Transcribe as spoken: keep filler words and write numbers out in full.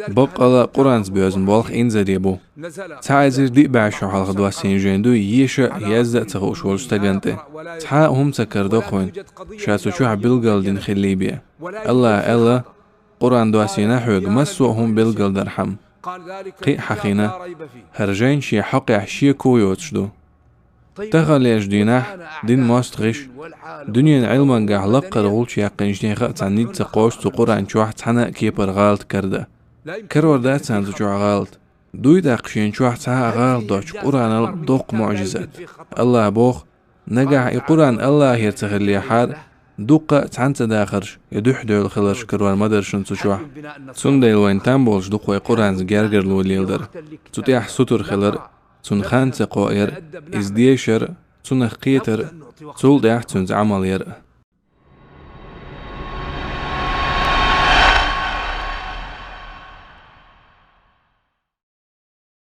Баккъала Къуръанца боьзна болх инзаре бу. Цхьа эзар диъ бӀаь шу хьалха доссийна жайна ду, еша а, еза а ца хууш волчу стагана тӀе. Цхьа а хӀума ца карадо хьуна, ша цу чохь билгалдина хилла бен. АллахӀа аьлла: «Къуръан доссийна хьоьга массо а хӀума билгалдархьама». Кхин а хьахийна: «ХӀара жайна шен хьокъехь шеко йоцуш ду». Таханлерчу дийнахь динан мостагӀаш дуьненан Ӏилманехь лаккхара гӀулч яьккхинчу нехан а цхьа ницкъ ца кхочу цу Къуръан чохь цхьана а кепара гӀалат карадан. Карор дац царна цу чохь гӀалат. Дуй тӀаккха шена чохь цхьа а гӀалат доцуш Къуръанал доккха муӀжизат. АллахӀа боху: «Нагахь и Къуръан АллахӀера ца хиллехьара, дуккха а цхьаьна ца дахарш я дуьхьа девлла хиларш карор ма дара шуна цу чохь». Цундела вайна там болуш ду-кх вай Къуръанца гергарло леладар, цу тӀехь сутара хилар, цунна хан ца кхоаяр, иза дешар, цунах кхетар, цул тӀаьхьа цуьнца Ӏамал яр.